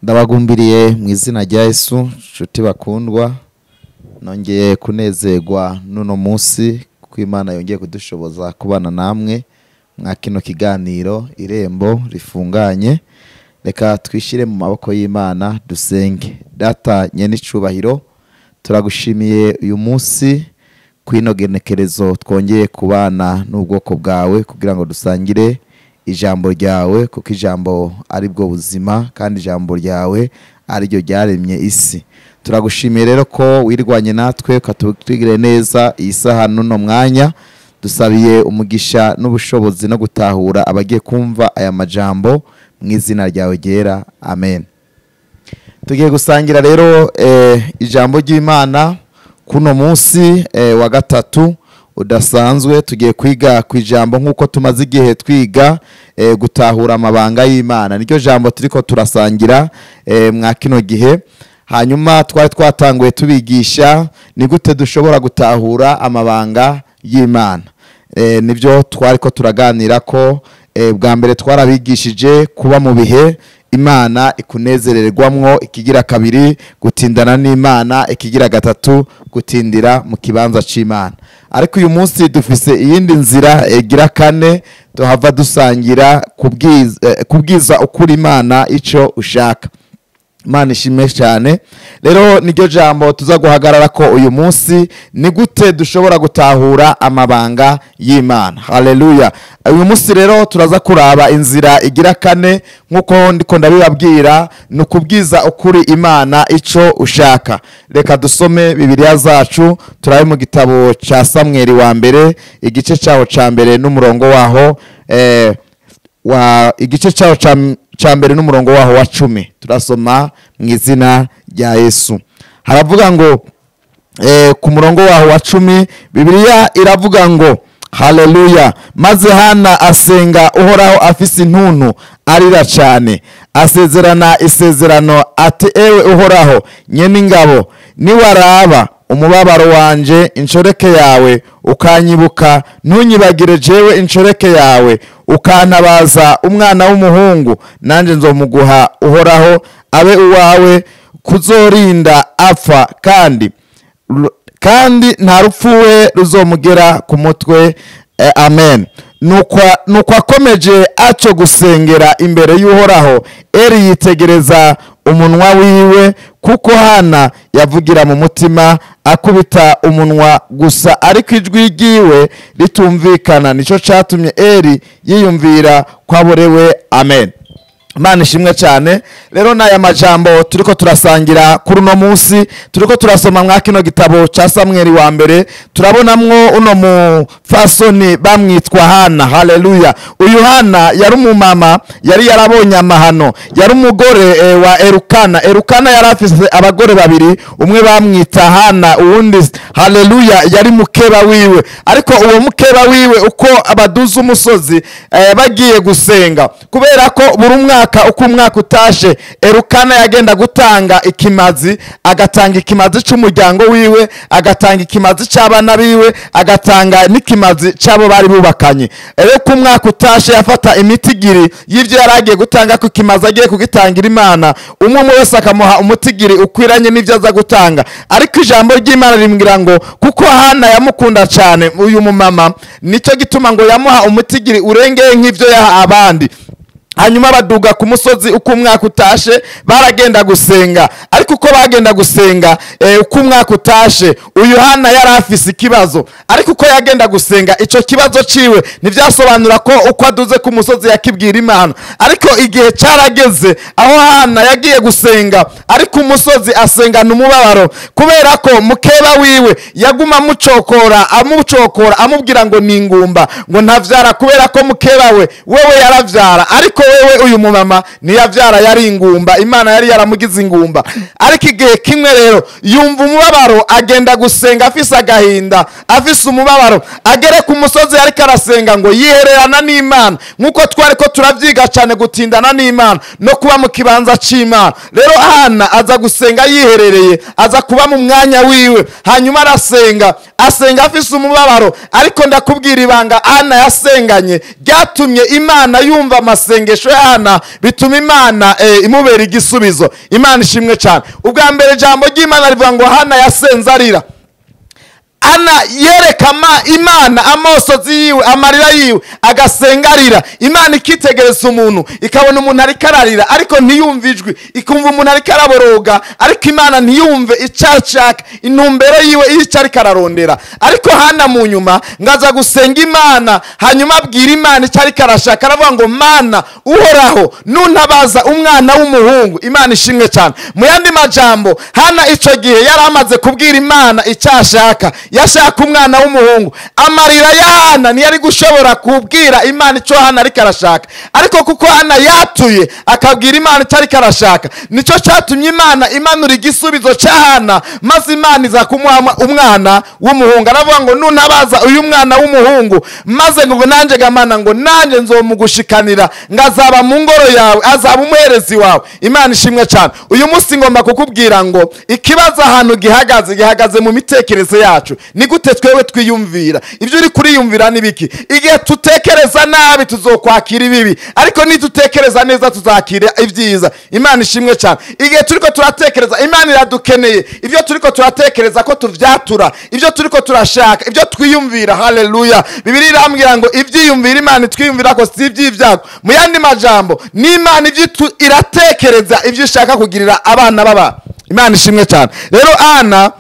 Ndabagumbiriye mu izina rya Yesu, nshuti bakundwa, nongeye kunezerwa n'uno munsi kuko Imana yongeye kudushoboza kubana namwe mwa kino kiganiro Irembo Rifunganye. Reka twishyire mu maboko y'Imana dusenge. Data nyenicubahiro, turagushimiye uyu munsi kwino genekerezo twongeye kubana n'ubwoko bwawe kugira ngo dusangire ijambo ryawe, kuko ijambo ari bwo buzima kandi ijambo ryawe ari ryo ryaremye isi. Turagushimiye rero ko wirwanye natwe ukatubwire neza iyi saha n'uno mwanya. Dusabiye umugisha n'ubushobozi no gutahura abagiye kumva aya majambo mu izina ryawe ryera, amen. Tugiye gusangira rero ijambo ry'Imana kuno munsi wa gatatu udasanzwe. Tugiye kwiga ku ijambo nkuko tumaze igihe twiga gutahura amabanga y'Imana. Niryo jambo turiko turasangira mwa kino gihe. Hanyuma twari twatanguye tubigisha ni gute dushobora gutahura amabanga y'Imana. Nibyo twari ko turaganira ko bwa mbere twarabigishije kuba mu bihe Imana ikunezererwamwo, ikigira kabiri gutindana n'Imana, ikigira gatatu gutindira mu kibanza c'Imana. Ariko uyu munsi dufise iyindi nzira igira kane tuhava dusangira kubwiza ukuri Imana ico ushaka. Imana ishimwe cyane. Rero niryo jambo tuza guhagarara ko uyu munsi, ni gute dushobora gutahura amabanga y'Imana. Haleluya. Uyu munsi rero turaza kuraba inzira igira kane nkuko ndiko ndabibabwira, ni ukubwiza ukuri Imana ico ushaka. Reka dusome Bibiliya zacu, turabe mu gitabo ca Samweli wa mbere, igice caho ca mbere n'umurongo waho wa igice caho ca mbere n'umurongo waho wa 10. Turasoma mu izina rya Yesu. Haravuga ngo ku murongo waho wa 10, Bibiliya iravuga ngo haleluya, maze Hana asenga Uhoraho afise intuntu arira cyane, asezerana isezerano ati ewe Uhoraho nyene ingabo, niwaraba umubabaro wanje inshoreke yawe ukanyibuka, ntunyibagire jewe inshoreke yawe, ukantabaza umwana w'umuhungu, nanje nzomuguha Uhoraho abe uwawe kuzorinda apfa, kandi nta rupfu we ruzomugera ku mutwe. Amen. Nuko akomeje aco gusengera imbere y'Uhoraho, Eli yitegereza umunwa wiwe, kuko Hana yavugira mu mutima akubita umunwa gusa, ariko ijwi ryiwe ritumvikana. Nico catumye Eli yiyumvira kwaborewe. Amen. Imana ishimwe cyane. Rero n'aya majambo turiko turasangira kuri uno munsi, turiko turasoma mwa kino gitabo ca Samweli wa mbere, turabonamwo uno mufasoni bamwitwa Hana. Haleluya. Uyu Hana yari umumama, yari yarabonye amahano, yari umugore wa Elukana. Elukana yari afise abagore babiri, umwe bamwita Hana, uwundi haleluya yari mukeba wiwe. Ariko uwo mukeba wiwe uko abaduza umusozi bagiye gusenga, kubera ko buri umwaka uko umwaka utashe Elukana yagenda gutanga ikimazi, agatanga ikimazi c'umuryango wiwe, agatanga ikimazi c'abana biwe, agatanga n'ikimazi c'abo bari bubakanye. Rero ko umwaka utashe yafata imitigiri y'ivyo yaragiye gutanga ku kimazi agiye kugitangira Imana, umwe wese akamuha umutigiri ukwiranye n'ivyo aza gutanga. Ariko ijambo ry'Imana rimbwira ngo kuko Hana yamukunda cyane uyu mumama, nico gituma ngo yamuha umutigiri urengeye nk'ivyo yaha abandi. Hanyuma baduga ku musozi uko umwaka utashe baragenda gusenga. Ariko uko bagenda gusenga uko umwaka utashe, uyu Hana yari afise ikibazo. Ariko uko yagenda gusenga ico kibazo ciwe ntivyasobanura ko uko aduze ku musozi yakibwira Imana. Ariko igihe carageze aho Hana yagiye gusenga ariko umusozi asengana umubabaro, kubera ko mukeba wiwe yaguma amucokora amubwira ngo ni ingumba, ngo ntavyara, kubera ko mukeba we wewe yaravyara. Ariko wewe uyu mumama niyavyara yari ingumba, Imana yari yaramugize ingumba. Ariko igihe kimwe rero yumva umubabaro, agenda gusenga afise agahinda, afise umubabaro, agere ku musozi ariko arasenga ngo yihererana n'Imana, nkuko twari ko turavyiga cyane gutindana n'Imana no kuba mu kibanza c'Imana. Rero Hana aza gusenga yiherereye, aza kuba mu mwanya wiwe, hanyuma arasenga, asenga afise umubabaro. Ariko ndakubwira ibanga Hana yasenganye ryatumye Imana yumva amasengesho ya Hana, bituma Imana imubera igisubizo. Imana ishimwe cyane. Ubwa mbere ijambo ry'Imana rivuga ngo Hana yasenze arira. Ana yereka Imana amosozi yiwe, amarira yiwe, agasenga arira. Imana ikitegereza umuntu, ikabona umuntu ariko ararira ariko ntiyumve ijwi, ikumva umuntu ariko araboroga ariko Imana ntiyumve icashaka, intumbero yiwe icyo ariko ararondera. Ariko Hana mu nyuma ngaza gusenga Imana, hanyuma abwira Imana icyo ariko arashaka, aravuga ngo Mana uhoraho nuntabaza umwana w'umuhungu. Imana ishimwe cyane. Mu yandi majambo, Hana ico gihe yari amaze kubwira Imana icyo ashaka, yashaka umwana w'umuhungu. Amarira ya Hana ntiyari gushobora kubwira Imana icyo Hana ariko arashaka, ariko kuko Hana yatuye akabwira Imana icyo ariko arashaka, nicyo cyatumye Imana imanura igisubizo cya Hana, maze Imana iza kumuha umwana w'umuhungu. Aravuga ngo nuntabaza uyu mwana w'umuhungu, maze ngo nanjye gamana ngo nanjye nzomugushikanira, ngazaba mu ngoro yawe, azaba umuherezi wawe. Imana ishimwe cyane. Uyu munsi ngomba kukubwira ngo ikibazo ahantu gihagaze, gihagaze mu mitekerereze yacu. Ni gute twewe twiyumvira? Ibyo uri kuriyumvira ni biki? Igihe tutekereza nabi tuzokwakira ibibi, ariko nitutekereza neza tuzakira ibyiza. Imana ishimwe cyane. Igihe turiko turatekereza, Imana iradukeneye. Ibyo turiko turatekereza ko tuvyatura, ibyo turiko turashaka, ibyo twiyumvira. Haleluya. Bibiliya irambwira ngo ivyiyumvira Imana twiyumvira ko si ivy'ivyago. Mu yandi majambo, ni Imana ivyo iratekereza ibyo ishaka kugirira abana baba. Imana ishimwe cyane. Rero Ana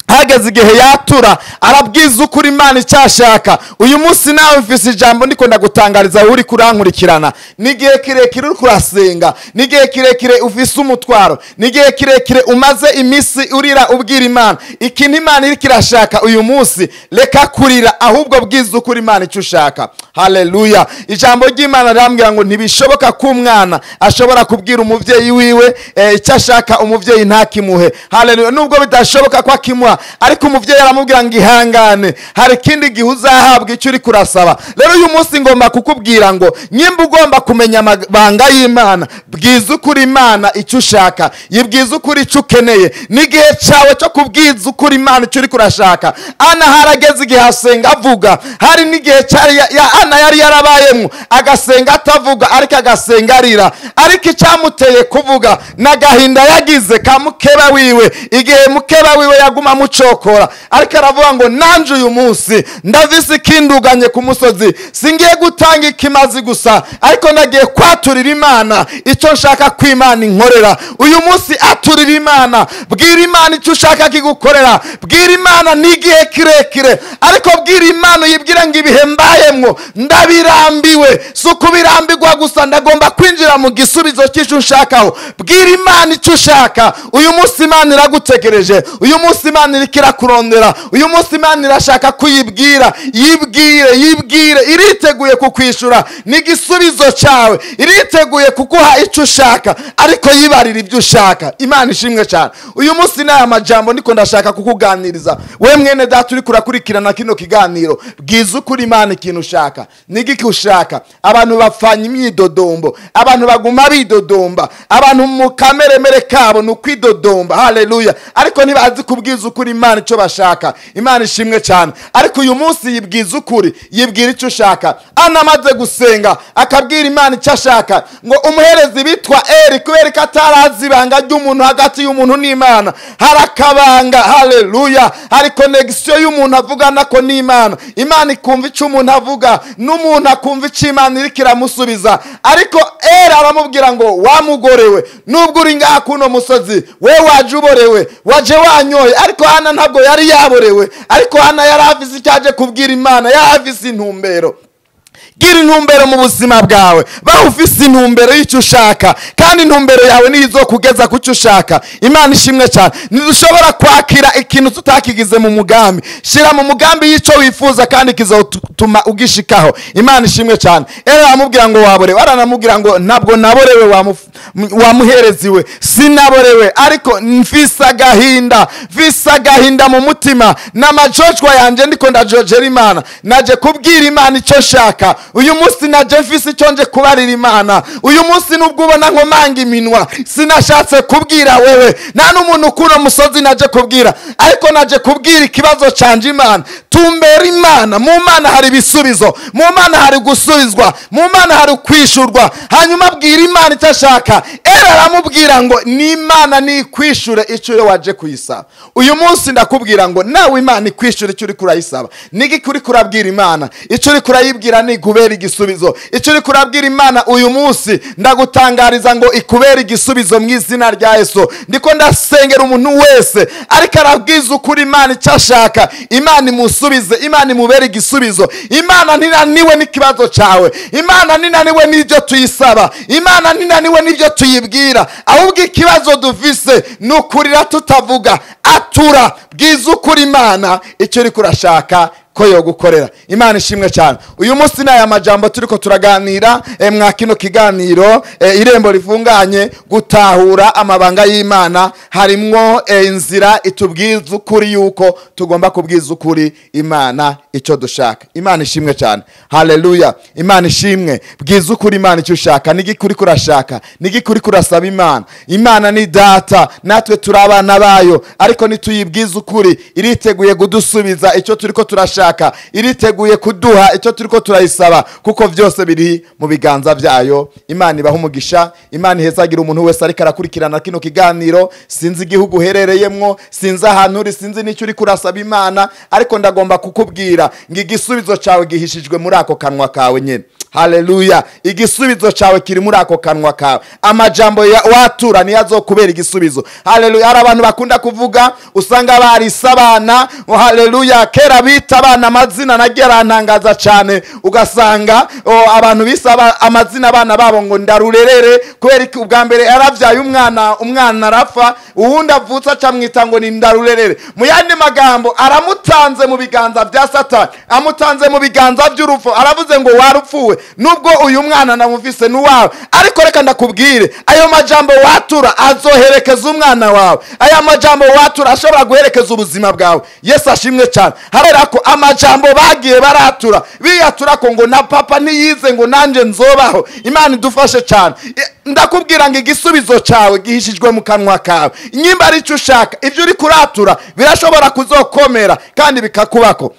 hageze igihe yatura, arabwiza ukuri Imana icyashaka. Uyu munsi nawe mfise ijambo ndiko ndagutangariza uri kurankurikirana. Ni igihe kirekire uri kurasenga, ni igihe kirekire ufise umutwaro, ni igihe kirekire umaze imisi urira ubwira Imana ikintu Imana iri kirashaka. Uyu munsi reka kurira, ahubwo bwiza ukuri Imana icyo ushaka. Haleluya. Ijambo ry'Imana rirambwira ngo ntibishoboka ko umwana ashobora kubwira umuvyeyi wiwe icyo ashaka, umuvyeyi ntakimuhe. Haleluya. Nubwo bidashoboka ko akimuha, ariko umuvyeyi aramubwira ngo ihangane, hari ikindi gihe uzahabwa icyo uri kurasaba. Rero uyu munsi ngomba kukubwira ngo nyimba ugomba kumenya amabanga y'Imana, bwiza ukuri Imana icyo ushaka, yibwiza ukuri icyo ukeneye. N'igihe cyawe cyo kubwiza ukuri Imana icyo uri kurashaka. Ana harageze igihe asenga avuga, hari n'igihe cyari Ana yari yarabayemo agasenga atavuga, ariko agasenga arira. Ariko icyamuteye kuvuga n'agahinda yagize ka mukeba wiwe, igihe mukeba wiwe yaguma mucokora, ariko aravuga ngo nanje uyu munsi ndavise ikinduganye ku musozi, singiye gutanga ikimazi gusa, ariko nagiye kwaturira Imana icyo nshaka ko Imana inkorera. Uyu munsi aturira Imana, bwira Imana icyo ushaka kigukorera, bwira Imana n'igihe kirekire, ariko bwira Imana uyibwira ngo ibihe mbayemwo ndabirambiwe, si ukubirambirwa gusa, ndagomba kwinjira mu gisubizo cy'icyo nshakaho. Bwira Imana icyo ushaka. Uyu munsi Imana iragutegereje, uyu munsi Imana irikira kurondera, uyu munsi Imana irashaka kuyibwira. Yibwire, yibwire, iriteguye kukwishura n'igisubizo cyawe, iriteguye kuguha icyo ushaka, ariko yibarira ibyo ushaka. Imana ishimwe cyane. Uyu munsi n'aya majambo ndiko ndashaka kukuganiriza we mwene data uri kurakurikirana kino kiganiro. Bwiza ukuri Imana ikintu ushaka, nigiki ushaka. Abantu bapfanya imyidodombo, abantu baguma bidodomba, abantu mu kameremere kabo ni ukwidodomba. Haleluya. Ariko ntibazi kubwiza ukuri Imana icyo bashaka. Imana ishimwe cyane. Ariko uyu munsi yibwiza ukuri, yibwira icyo ushaka. Ana amaze gusenga akabwira Imana icyo ashaka, ngo umuherezi bitwa Eri, kubera ko atarazi ibanga ry'umuntu hagati y'umuntu n'Imana, hari akabanga. Haleluya. Hari connection y'umuntu avugana ko n'Imana, Imana ikumva icyo umuntu avuga, n'umuntu akumva icyo Imana iriko iramusubiza. Ariko Eri aramubwira ngo wamugorewe, nubwo uri ngaha kuno musozi, we waje uborewe, waje wanyoye. Ariko Hana ntabwo yari yaborewe, ariko Hana yari afise icyo aje kubwira Imana, yari afise intumbero. Gira intumbero mu buzima bwawe, baho ufise intumbero y'icyo ushaka, kandi intumbero yawe niyo izokugeza ku cyo ushaka. Imana ishimwe cyane. Ntidushobora kwakira ikintu tutakigize mu mugambi. Shira mu mugambi y'icyo wifuza kandi kizotuma ugishikaho. Imana ishimwe cyane. Era aramubwira ngo waborewe, aranamubwira ngo ntabwo naborewe wamuhereziwe, sinaborewe, ariko mfise agahinda, mfise agahinda mu mutima n'amajojwa yanje ndiko ndajojera Imana. Naje kubwira Imana icyo nshaka uyu munsi, naje mfise icyo nje kubarira Imana uyu munsi. Nubwo ubona nkomanga iminwa, sinashatse kubwira wewe, nta n'umuntu kuno musozi naje kubwira, ariko naje kubwira ikibazo canje Imana. Tumbera Imana, mu Mana hari ibisubizo, mu Mana hari gusubizwa, mu Mana hari kwishurwa. Hanyuma abwira Imana icyo ashaka. Era aramubwira ngo ni Imana nikwishure icyo waje kuyisaba. Uyu munsi ndakubwira ngo nawe Imana ikwishure icyo uri kurayisaba. Nigi kuri kurabwira Imana, icyo uri kurayibwira ni kubera igisubizo. Icyo uri kurabwira Imana uyu munsi ndagutangariza ngo ikubera igisubizo mu izina rya Yesu. Ndiko ndasengera umuntu wese ariko arabwiza ukuri Imana icyo ashaka, Imana imusubize, Imana imubere igisubizo. Imana ntinaniwe n'ikibazo cyawe, Imana ntinaniwe n'ibyo tuyisaba, Imana ntinaniwe n'ibyo tuyibwira, ahubwo ikibazo dufise ni ukurira tutavuga. Atura, bwiza ukuri Imana icyo uri kurashaka ko yogukorera. Imana ishimwe cyane. Uyu munsi n'aya majambo turiko turaganira mwa kino kiganiro irembo rifunganye, gutahura amabanga y'Imana, harimwo inzira itubwiza ukuri yuko tugomba kubwiza ukuri Imana icyo dushaka. Imana ishimwe cyane. Haleluya. Imana ishimwe. Bwiza ukuri Imana icyo ushaka. Nigi kuri kurashaka, nigi kuri kurasaba Imana. Imana ni data, natwe turi abana bayo, ariko nituyibwiza ukuri iriteguye kudusubiza icyo turiko turashaka, iriteguye kuduha icyo turiko turayisaba, kuko byose biri mu biganza byayo. Imana ibaha umugisha. Imana ihezagira umuntu wese ariko arakurikirana kino kiganiro. Sinzi igihugu uherereyemwo, sinzi ahantu uri, sinzi n'icyo uri kurasaba Imana, ariko ndagomba kukubwira ngo igisubizo cyawe gihishijwe muri ako kanwa kawe nyene. Haleluya. Igisubizo cyawe kiri muri ako kanwa kawe. Amajambo watura niyo azokubera igisubizo. Haleluya. Hari abantu bakunda kuvuga, usanga barisa abana. Haleluya. Kera bita abana amazina nagiye arantangaza cyane, ugasanga abantu bisa amazina abana babo ngo ndarurerere, kubera ubwa mbere yaravyaye umwana, umwana arapfa, uwundi avutse acamwita ngo ni ndarurerere. Mu yandi magambo aramutanze mu biganza bya Satani, amutanze mu biganza by'urupfu, aravuze ngo warupfuwe, nubwo uyu mwana namufise nuwawe, ariko reka ndakubwire, ayo majambo watura azoherekeza umwana wawe, aya majambo watura ashobora guherekeza ubuzima bwawe. Yesu ashimwe cyane. Harera ko amajambo bagiye baratura, biyatura ko ngo na papa niyize ngo nanje nzobaho. Imana idufashe cyane. Ndakubwira ngo igisubizo cyawe gihishijwe mu kanwa kawe. Inyimba ari cyo ushaka, ibyo uri kuratura birashobora kuzokomera kandi bikakubako.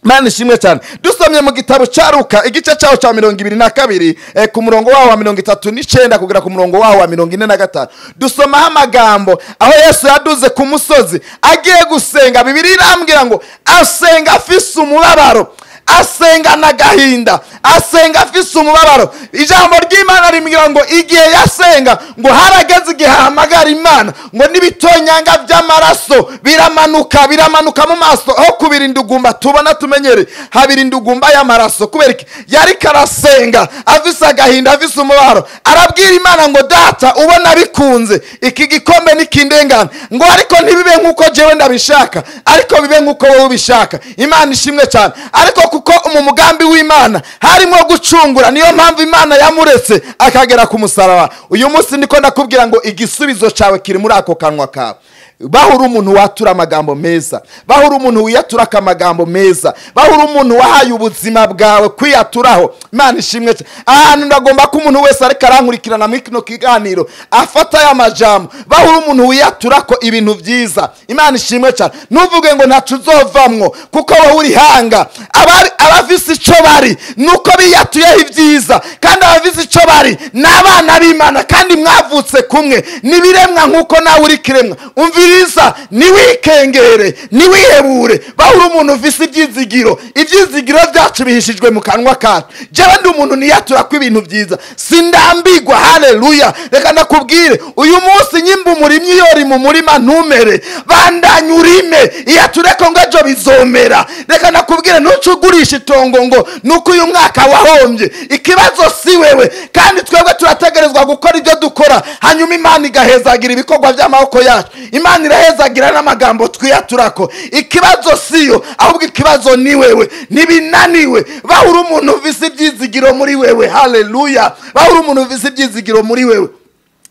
Imana ishimwe cyane. Dusomye mu gitabo cya Luka igice cyaho cya 22 ku murongo waho wa 39 kugera ku murongo waho wa 45, dusomaho amagambo aho Yesu yaduze ku musozi agiye gusenga. Bibiliya irambwira ngo asenga afise umubabaro, asenga n'agahinda, asenga afise umubabaro. Ijambo ry'Imana rimbwira ngo igihe yasenga ngo harageze igihe ahamagara Imana, ngo n'ibitonyanga by'amaraso biramanuka, biramanuka mu maso, aho kubira indugumba tubona tumenyere habira indugumba y'amaraso. Kubera iki? Yari karasenga afise agahinda, afise umubabaro, arabwira Imana ngo data ubona bikunze iki gikombe nikindengana, ngo ariko ntibibe nkuko jewe ndabishaka, ariko bibe nkuko wowe ubishaka. Imana ishimwe cyane. Ariko kuko mu mugambi w'Imana harimo gucungura, niyo mpamvu Imana yamuretse akagera ku musaraba. Uyu munsi ndiko ndakubwira ngo igisubizo cyawe kiri muri ako kanwa kawe. Bahura umuntu watura amagambo meza, bahura umuntu wiyatura amagambo meza, bahura umuntu wahaye ubuzima bwawe kwiyaturaho. Imana ishimwe. Ahantu ndagomba ko umuntu wese ariko arankurikirana muri kino kiganiro afata aya majambo, bahura umuntu wiyatura ko ibintu byiza. Imana ishimwe cyane. Ntuvuge ngo ntacu uzovamwo, kuko wowe uri hanga. Abafise ico bari nuko biyatuyeho ibyiza, kandi abafise ico bari n'abana b'Imana, kandi mwavutse kumwe nibiremwa nkuko nawe uri kiremwa. Umvira Byiza, niwikengere, niwihebure. Bahura umuntu ufise ibyizigiro, ibyizigiro byacu bihishijwe mu kanwa kacu. Jewe ndi umuntu niyatura ko ibintu byiza, sindambigwa. Haleluya. Reka ndakubwire, uyu munsi nyimba umurimyi yori mu murima ntumere, bandanye urime, iyatureko ngo ejo bizomera. Reka ndakubwire, ntucugurisha itongo ngo nuko uyu mwaka wahombye. Ikibazo si wewe, kandi twebwe turategerezwa gukora ibyo dukora, hanyuma Imana igahezagira ibikorwa by'amaboko yacu. Imana irahezagira n'amagambo twiyaturako. Ikibazo siyo, ahubwo ikibazo ni wewe. Nibinaniwe, bahura umuntu ufise ibyizigiro muri wewe. Haleluya. Bahura umuntu ufise ibyizigiro muri wewe.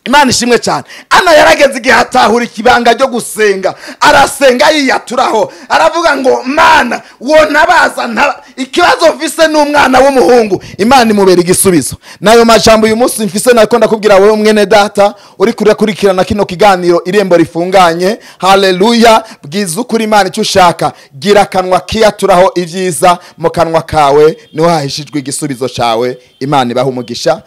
Imana ishimwe cyane. Ana yarageze igihe atahura ikibanga ryo gusenga, arasenga yiyaturaho, aravuga ngo Mana wonabaza ikibazo mfise n'umwana w'umuhungu. Imana imubera igisubizo. Nayo majambo uyu munsi mfise nako ndakubwira wewe mwene data uri kurakurikirana kino kiganiro Irembo Rifunganye. Haleluya. Bwiza ukuri Imana icyo ushaka, gira akanwa kiyaturaho ibyiza, mu kanwa kawe niho hahishijwe igisubizo cyawe. Imana ibahe umugisha.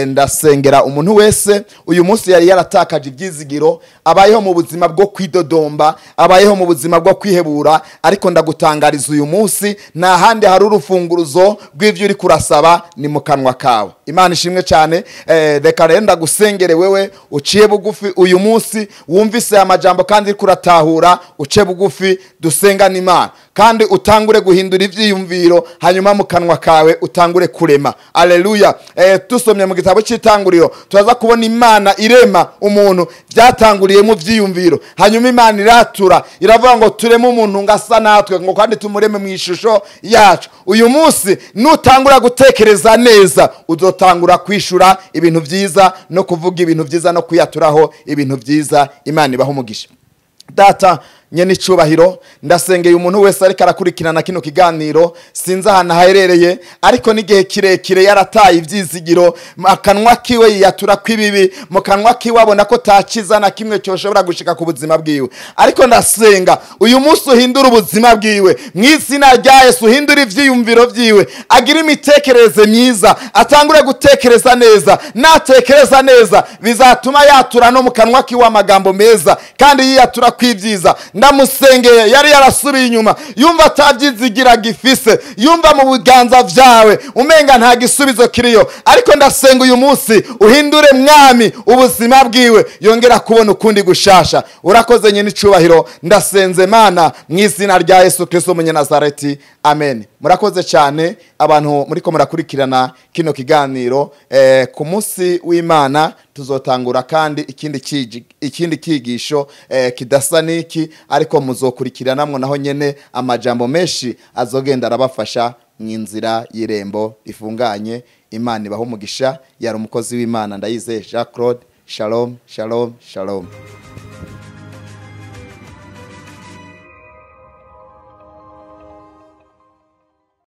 Ndasengera umuntu wese uyu munsi yari yaratakaje ibyizigiro, abayeho mu buzima bwo kwidodomba, abayeho mu buzima bwo kwihebura, ariko ndagutangariza uyu munsi nta handi hari urufunguruzo rw'ibyo uri kurasaba, ni mu kanwa kawe. Imana ishimwe cyane. Reka rero ndagusengere wewe uciye bugufi uyu munsi, wumvise amajambo kandi uri kuratahura, uce bugufi dusengane Imana, kandi utangure guhindura ibyiyumviro, hanyuma mu kanwa kawe utangure kurema. Haleluya. Tusomye mu gitabo cy'Itanguriro turaza kubona Imana irema umuntu, byatanguriye mu byiyumviro, hanyuma Imana iratura iravuga ngo tureme umuntu ngasa natwe, ngo kandi tumureme mu ishusho yacu. Uyu munsi nutangura gutekereza neza, uzotangura kwishura ibintu byiza no kuvuga ibintu byiza no kuyaturaho ibintu byiza. Imana ibahe umugisha. Data nyene icubahiro, ndasengeye umuntu wese ariko arakurikirana kino kiganiro, sinzi ahantu aherereye, ariko n'igihe kirekire yarataye ibyizigiro, akanwa kiwe yiyatura kw'ibibi, mu kanwa kiwe abona ko takiza na kimwe cyoshobora gushika ku buzima bwiwe. Ariko ndasenga uyu munsi uhindura ubuzima bwiwe mu izina rya Yesu, uhindura ivyiyumviro vyiwe, agira imitekerereze myiza, atangure gutekereza neza. Natekereza neza bizatuma yatura no mu kanwa kiwe amagambo meza, kandi yiyatura kw'ibyiza. Ndamusengeye, yari yarasubiye inyuma, yumva atabyizigira gifise, yumva mu biganza vyawe umenga nta gisubizo kiriyo, ariko ndasenga uyu munsi uhindure mwami ubuzima bwiwe, yongera kubona ukundi gushasha. Urakoze nyine icubahiro, ndasenze Mana mu izina rya Yesu Kristo umunyanazareti, amen. Murakoze cyane abantu muriko murakurikirana kino kiganiro. Ku munsi w'Imana tuzotangura kandi ikindi kigisho kidasa niki, ariko muzokurikiranamwo naho nyene amajambo menshi azogenda arabafasha mu nzira y'Irembo Rifunganye. Imana ibahe umugisha. Yari umukozi w'Imana Ndayizeye Jean Claude. Shalom, shalom, shalom.